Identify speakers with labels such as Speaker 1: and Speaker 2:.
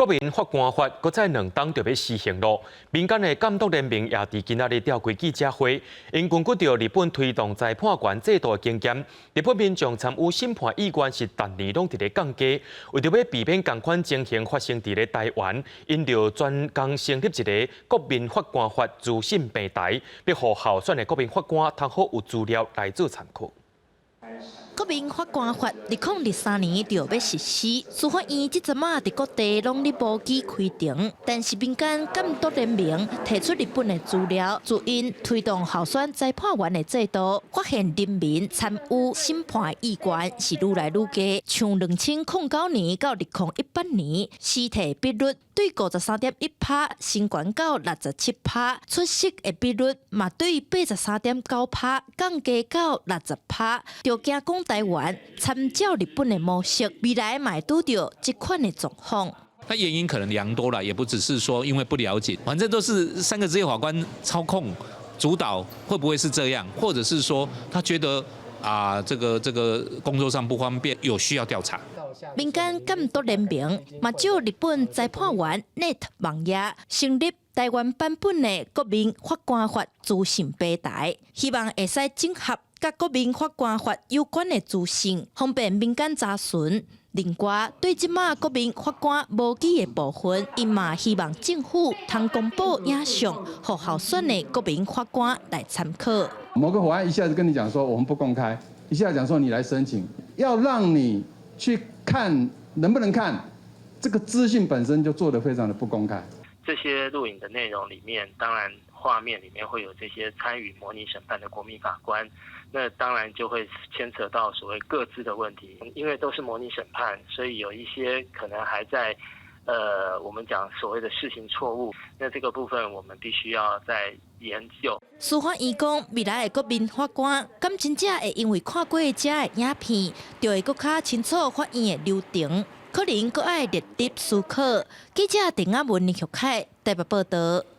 Speaker 1: 國民法官法閣再2冬就欲施行囉。民間的監督聯盟也佇今仔日召開記者會，𪜶根據著日本推動裁判員制度的經驗，日本民眾參與審判意願是逐年攏佇咧降低，為著欲避免仝款情形發生佇咧台灣，𪜶就專工成立一个國民法官法資訊平台，欲予候選的國民法官通好有資料來做參考。
Speaker 2: 國民法官法2023年就欲實施，司法院這陣仔佇各地攏咧模擬開庭，但是民間監督聯盟提出日本的資料，自𪜶推動候選裁判員的制度，發現人民參與審判意願是愈來愈低，像2009年到2018年，屍體比率對53.1趴升懸到67趴，出席的比率嘛對83.9趴降低到60趴，就驚講台灣參照日本的模式，未來嘛會拄著這款的狀況。
Speaker 3: 那原因可能良多了，也不只是說因為不了解，反正都是三個職業法官操控主導，會不會是這樣？或者是說他覺得啊，這個工作上不方便，有需要調查。
Speaker 2: 民間監督聯盟嘛，借日本裁判員 Net 網頁成立台灣版本的國民法官法資訊平台，希望會使整合佮國民法官法有關的資訊，方便民間查詢。另外，對這馬國民法官模擬的部分，𪜶嘛希望政府通公布影像，予候選的國民法官來參考。
Speaker 4: 某個法案一下子跟你講說我們不公開，一下子講說你來申請，要讓你去看能不能看，這個資訊本身就做得非常的不公開。
Speaker 5: 這些錄影的內容裡面，當然畫面裡面會有這些參與模擬審判的國民法官，那當然就會牽扯到所謂個資的問題，因為都是模擬審判，所以有一些可能還在，我們講所謂的事情錯誤，那這個部分我們必須要再研究。
Speaker 2: 司法院講，未來的國民法官，敢真正會因為看過這的影片，就會閣較清楚法院的流程，可能閣愛列入思考。記者鄧亞文、林玉凱台北報導。